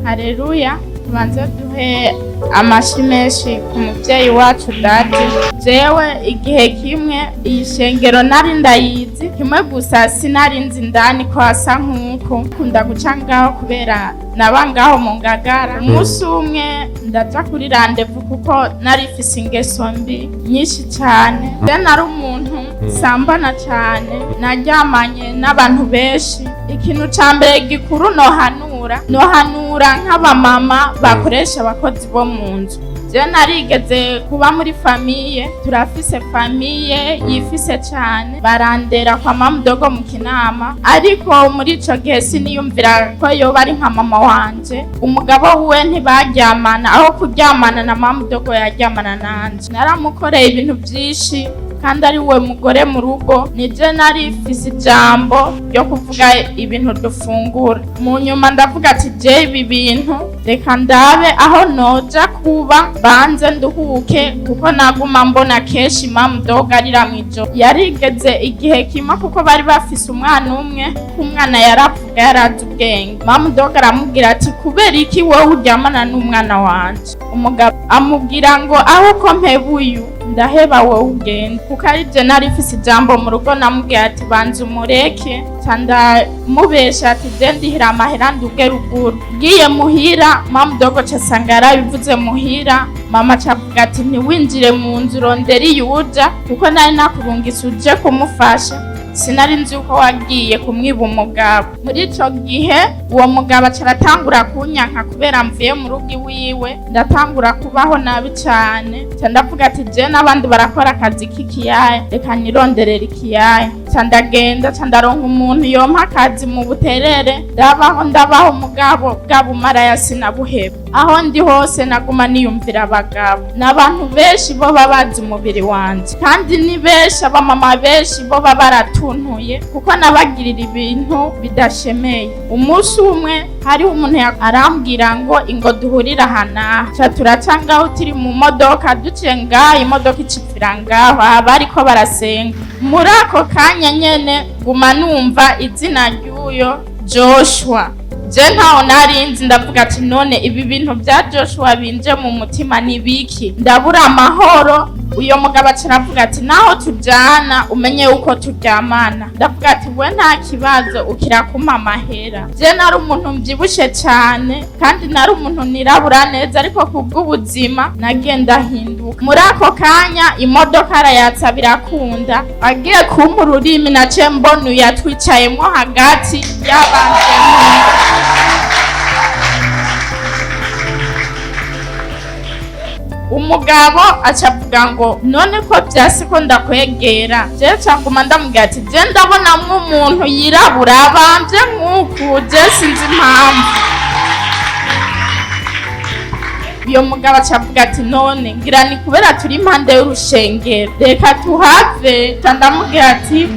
Haleluya. Tubanze duhe amashi menshi ku muvyeyi wacu Daddy. Jewe igihe kimwe iyi shengero nari ndayizi kimwe gusa, sinari nzi indani ko hasa nk'uko. Kunda guca ngaho kubera naba ngaho mu Ngagara. Umunsi umwe ndaja kuri rendez-vous kuko nari mfise ingeso mbi nyinshi cane. Je nari umuntu sambana cane, naryamanye n'abantu benshi. Ikintu ca mbere gikuru nohanura nk'abamama bakoresha abakozi bo mu nzu. Je narigeze kuba muri famille, turafise famille yifise cane, barandera kwa mama dogo mu Kinama, ariko muri ico gihe siniyumvira ko yoba ari nka mama wanje. Umugabo wiwe ntibaryamana, aho kuryamana na mama dogo yaryamana nanje. Naramukoreye ibintu vyinshi kandi ari we mugore mu rugo, nije nari mfise ijambo ryo kuvuga ibintu dufungura. Mu nyuma ndavuga ati: "Je ibi bintu reka ndabe aho noja kuba, banze nduhuke," kuko naguma mbona kenshi mama dogo arira mw'ijoro. Yarigeze igihe kimwe, kuko bari bafise umwana umwe, ko umwana yaravuga, yarazi ubwenge, mama dogo aramubwira ati: "Kubera iki wowe uryamana n'umwana wanje?" Umugabo amubwira ngo: "Aho uko mpebuyu ndaheba, wowe ugenda," kuko ari je nari mfise ijambo mu rugo. Namubwiye ati: "Banza umureke." Ca ndamubesha ati: "Je ndihira amahera nduge ruguru." Ngiye muhira, mama dogo ca asanga yarabivuze muhira. Mama ca avuga ati: "Ntiwinjire mu nzu, rondera iyo uja, kuko nari nakurungitse uje kumufasha, sinari nzi uko wagiye kumwiba umugabo." Muri ico gihe uwo mugabo aca aratangura kunyanka kubera mvuye mu rugo iwiwe. Ndatangura kubaho nabi cane. Ca ndavuga ati: "Je n'abandi barakora akazi k'ikiyaya, reka nironderera ikiyaya." Ca ndagenda, ca ndaronka umuntu yompa akazi mu Buterere. Ndabaho, ndabaho, mugabo bwa bumaraya sinabuheba. Aho ndi hose naguma niyumvira abagabo. N'abantu benshi bo baba bazi umubiri wanje, kandi ni benshi, abamama benshi bo baba baratuntuye kuko nabagirira ibintu bidashemeye. Umunsi umwe hariho umuntu arambwira ngo ingo duhurire aha n'aha. Ca turaca ngaho turi mu modoka, duciye ngaho imodoka icipfira ngaho aha bariko barasenga. Muri ako kanya nyene guma numva izina ry'uyo Joshua. Je ntaho narinzi. Ndavuga ati: "None ibi bintu bya Joshua binje mu mutima ni biki?" Ndabura amahoro. Uyo mugabo aca aravuga ati: "Naho tujana, umenye yuko turyamana." Ndavuga ati: "We nta kibazo, ukira kumpa amahera." Je nari umuntu mvyibushe cane kandi nari umuntu nirabura neza, ariko kubw'ubuzima nagiye ndahinduka. Muri ako kanya imodoka arayatsa, birakunda. Agiye kumpa ururimi, naciye mbona uyu yatwicayemwo hagati yabanjemwo. Umugabo aca avuga ngo: "None ko vyase ko ndakwegera?" Je caguma ndamubwira ati: "Je ndabonamwo umuntu yirabura abamvye nk'uku, je sinzi impamvu." Uyo mugabo aca avuga ati: "None ngira ni kubera turi impande y'urushengero, reka tuhave." Ca ndamubwira ati: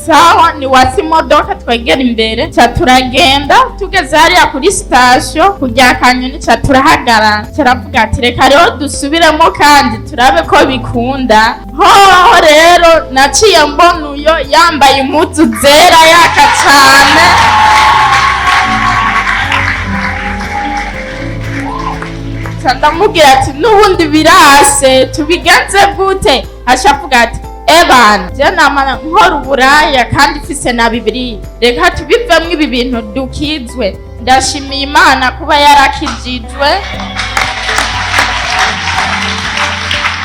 "Sawa, ni watse imodoka twegera imbere." Ca turagenda, tugeze hariya kuri sitasiyo kurya Kanyoni, ca turahagarara. Ca aravuga ati: "Reka rero dusubiremo kandi turabe ko bikunda." Hoho rero naciye mbona uyo yambaye impuzu zera yaka cane. Ca ndamubwira ati: "N'ubundi birase, tubigenze gute?" Aca avuga ati: "Ebana, je nama nkora uburaya kandi mfise na Bibiliya, reka tubivemwo ibi bintu dukizwe." Ndashimiye Imana kuba yarakijijwe,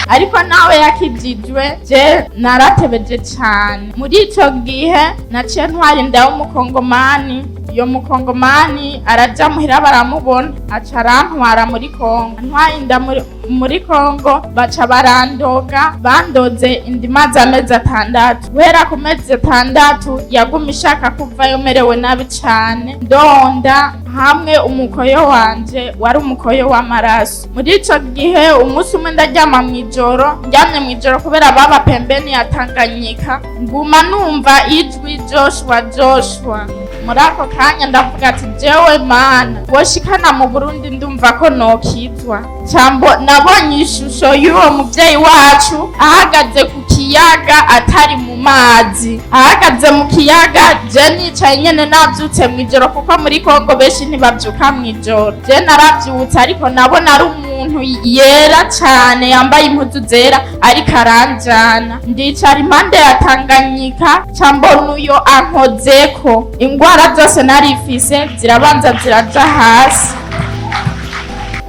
ariko nawe yakijijwe je naratebeje cane. Muri ico gihe naciye ntwara inda y'umukongomani. Iyo mukongomani araja muhira baramubona, aca arantwara muri Kongo. Ntwaye inda muri Kongo, baca barandoga. Bandoze inda imaze amezi 6. Guhera ku mezi 6 yaguma ishaka kuvayo, merewe nabi cane, ndonda hamwe umukoyo wanje wari umukoyo w'amaraso. Muri ico gihe umunsi umwe ndaryama mw'ijoro, ndyamye mw'ijoro kubera baba pembeni ya Tanganyika, nguma numva ijwi: "Joshua, Joshua." Muri ako kanya ndavuga ati: "Jewe Mana, woshikana mu Burundi, ndumva ko nokizwa." Cambo nabonye ishusho y'uwo muvyeyi wacu ahagaze ku. Kiyaga atari mu mazi, ahagaze mu kiyaga. Je nicaye nyene navyutse mw'ijoro, kuko muri Kongo benshi ntibavyuka mw'ijoro. Je naravyutse, ariko nabona ari umuntu yera cane yambaye impuzu zera ariko aranjana. Ndicara impande ya Tanganyika, ca mbona uyo ankozeko, ingwara zose narifise zirabanza ziraja hasi,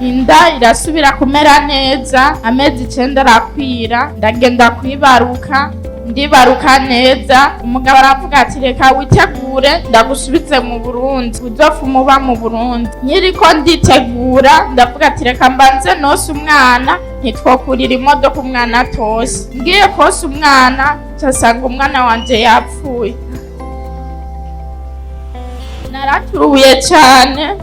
inda irasubira kumera neza. Amezi 9 arakwira, ndagenda kwibaruka, ndibaruka neza. Umugabo aravuga ati: "Reka witegure ndagusubize mu Burundi, uzopfuma uba mu Burundi." Nkiriko nditegura, ndavuga ati: "Reka mbanze nose umwana, ntitwokurira imodoka umwana atose." Ngiye konsa umwana, nsanga umwana wanje yapfuye. Naraturuye cyane,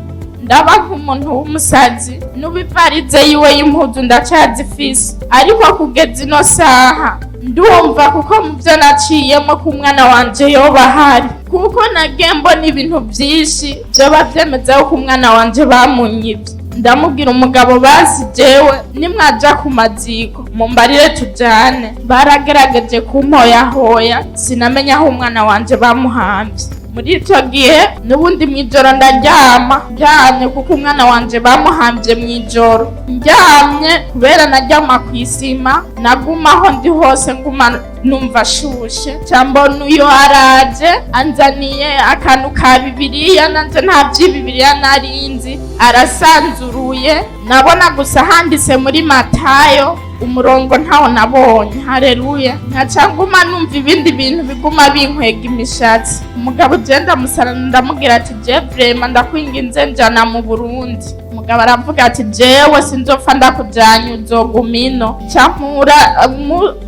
ndaba nk'umuntu w'umusazi. N'ubivarize yiwe y'impuzu ndacazifise, ariko kugeza ino saha ndumva kuko mu byo naciyemo ko umwana wanje yoba ahari, kuko nagiye mbona ibintu byinshi byoba byemeza ko umwana wanje bamunyivye. Ndamubwira umugabo: "Bazi jewe nimwaja ku maziko mumbarire tujane." Baragerageje kumpoyahoya, sinamenya aho umwana wanje bamuhamvye. Muri ico gihe n'ubundi mw'ijoro ndaryama, ndyamye kuko umwana wanje bamuhamvye mw'ijoro, ndyamye kubera naryama kw'isima, nagumaho ndi hose nguma numva ashushe. Ca mbona uyo araje anzaniye akantu ka Bibiliya, nanje nta vy'Bibiliya narinzi, arasanzuruye, nabona gusa handitse muri Matayo, umurongo ntawo nabonye. Hareruya! Nkaca nguma numva ibindi bintu biguma binkwega imishatsi. Umugabo je ndamusara, ndamubwira ati: "Je vraiment ndakwinginze, njana mu Burundi." Umugabo aravuga ati: "Jewe sinzopfa ndakujanye, uzoguma ino." Campura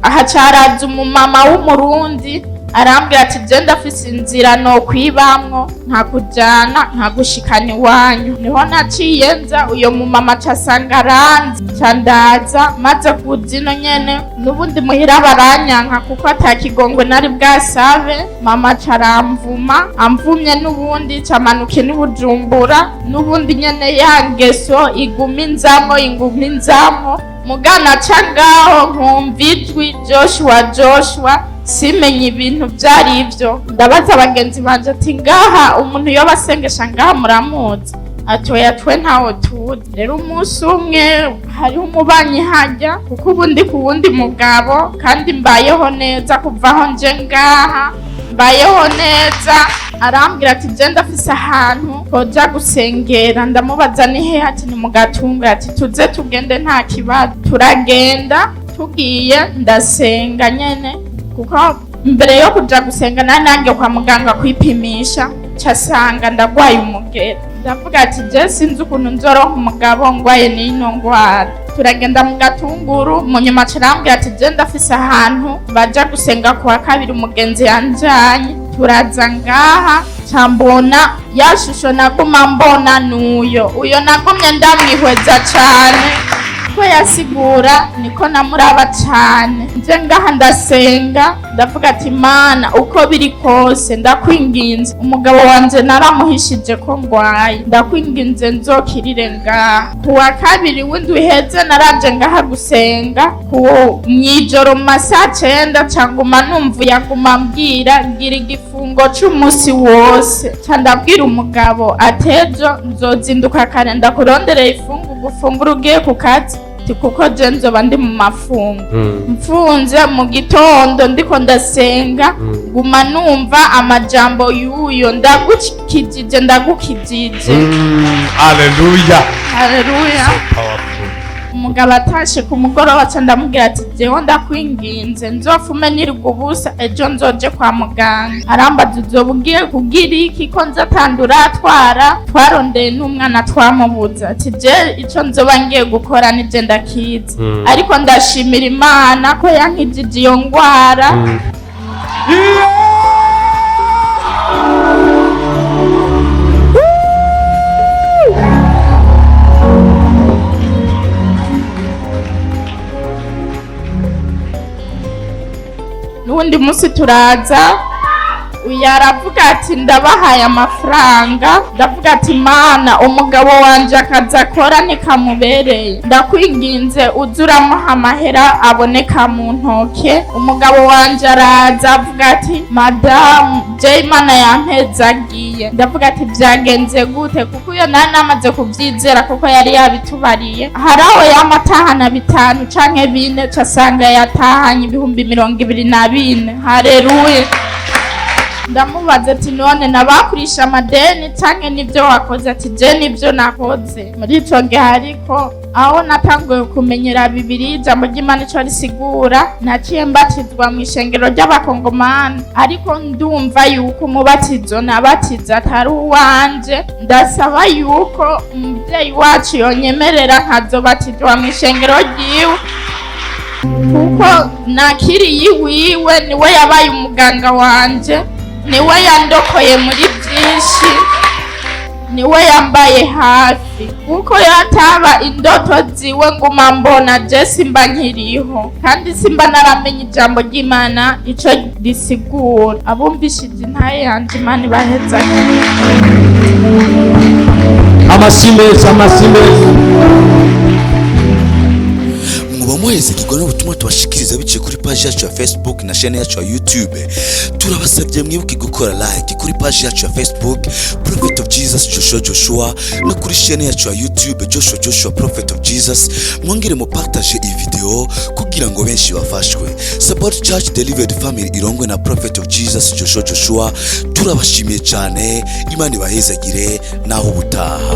haca haraza umumama w'Umurundi, arambwira ati: "Je ndafise inzira no kwibamwo nkakujana nkagushikana iwanyu." Niho naciye nza, uyo mumama aca asanga aranzi, ca ndaza. Maze kuza ino nyene, n'ubundi muhira baranyanka kuko ata kigongwe nari bwasabe. Mama aca aramvuma, amvumye n'ubundi camanuke n'Ibujumbura, n'ubundi nyene ya ngeso iguma inzamo, inguma inzamo. Mugana ca ngaho nkumva ijwi: "Joshua, Joshua." Simenye ibintu vyari ivyo. Ndabaza bagenzi banje ati: "Ngaha umuntu yoba asengesha ngaha muramuzi?" Ati: "Oya, twe ntawo tuzi." Rero umunsi umwe hariho umubanyi hajya, kuko ubu ndi ku wundi mugabo kandi mbayeho neza, kuva aho nje ngaha mbayeho neza. Arambwira ati: "Je ndafise ahantu koja gusengera." Ndamubaza: "Ni hehe?" Ati: "Ni mu Gatunga." Ati: "Tuze tugende, nta kibazo." Turagenda, tugiye ndasenga nyene, kuko mbere yo kuja gusenga nari nange kwa muganga kwipimisha, casanga ndagwaye umugera. Ndavuga ati: "Je sinzi ukuntu nzoronka umugabo ngwaye n'ino ngwara." Turagenda mu Gatunguru, mu nyuma carambwira ati: "Je ndafise ahantu baja gusenga kuwa kabiri, umugenzi yanjanye." Turaza ngaha, cambona ya shusho naguma mbona nuyo uyo, nagumye ndamwihweza cane ko yasigura niko namuraba cane. Nje ngaha ndasenga, ndavuga ati: "Mana, uko biri kose ndakwinginze, umugabo wanje naramuhishije ko ngwaye, ndakwinginze nzokirire ngaha." Kuwa kabiri w'indwi iheze naraje ngaha gusenga ku mw'ijoro mu masaha 9, canguma numva yaguma mbwira: "Gira igifungo c'umunsi wose." Ca ndabwira umugabo ati: "Ejo nzozinduka kare ndakuronderera ifungurwa ufungura ugiye ku kazi," ati kuko je nzoba ndi mu mafungo. Mfunze mu gitondo ndiko ndasenga, guma numva amajambo y'uyo: "Ndagukijije, ndagukijije." Hallelujah. Haleluya. So powerful. Umugabo atashe ku mugoroba, ca ndamubwira ati: "Jewe ndakwinginze, nzofume nirwa ubusa, ejo nzoje kwa muganga." Arambaza: "Uzoba ugiye kugira iki ko nza atandura, twarondeye n'umwana twamubuza?" Ati: "Je ico nzoba ngiye gukora nije ndakizi." Ariko ndashimira Imana ko yankijije iyo ngwara. N'uwundi munsi turaza. Uyu aravuga ati: "Ndabahaye amafaranga." Ndavuga ati: "Mana, umugabo wanje akazi akora ntikamubereye, ndakwinginze uze uramuha amahera aboneka mu ntoke." Umugabo wanje araza avuga ati: "Madamu, je Imana yampezagiye." Ndavuga ati: "Vyagenze gute?" Kuko iyo nari namaze kuvyizera, kuko yari yabitubariye. Hari aho yama atahana bitanu canke bine, casanga yatahanye 24,000. Hareruye! Ndamubaza ati: "None nabakurisha amadeni canke nivyo wakoze?" Ati: "Je nivyo nakoze." Muri ico gihe ariko aho natanguye kumenyera bibiri, ijambo ry'Imana ico risigura, naciye mbatizwa mu ishengero ry'Abakongomani, ariko ndumva yuko umubatizo nabatiza atari uwanje. Ndasaba yuko umuvyeyi wacu yonyemerera nkazobatizwa mu ishengero ryiwe, kuko nakiriye iwiwe. Niwe yabaye umuganga wanje, niwe yandokoye muri byinshi, niwe yambaye hafi, kuko yataba indoto ziwe nguma mbona, je simba nkiriho kandi simba naramenye ijambo ry'Imana ico risigura. Abumvishije intaye yanje, Imana ibaheza. Amashyi meza, amashyi meza. Muba muhezekirwa n'ubutumwa tubashikiriza biciye kuri paji yacu ya Facebook na chaîne yacu ya YouTube. Turabasabye mwibuke gukora like kuri paji yacu ya Facebook, Prophet of Jesus Joshua Joshua, no kuri chaîne yacu ya YouTube, Joshua Joshua Prophet of Jesus. Mwongere mu partage iyi video kugira ngo benshi bafashwe. Support Church Delivered Family irongwe na Prophet of Jesus Joshua Joshua. Turabashimiye cyane, Imana ibahezagire. Naho ubutaha.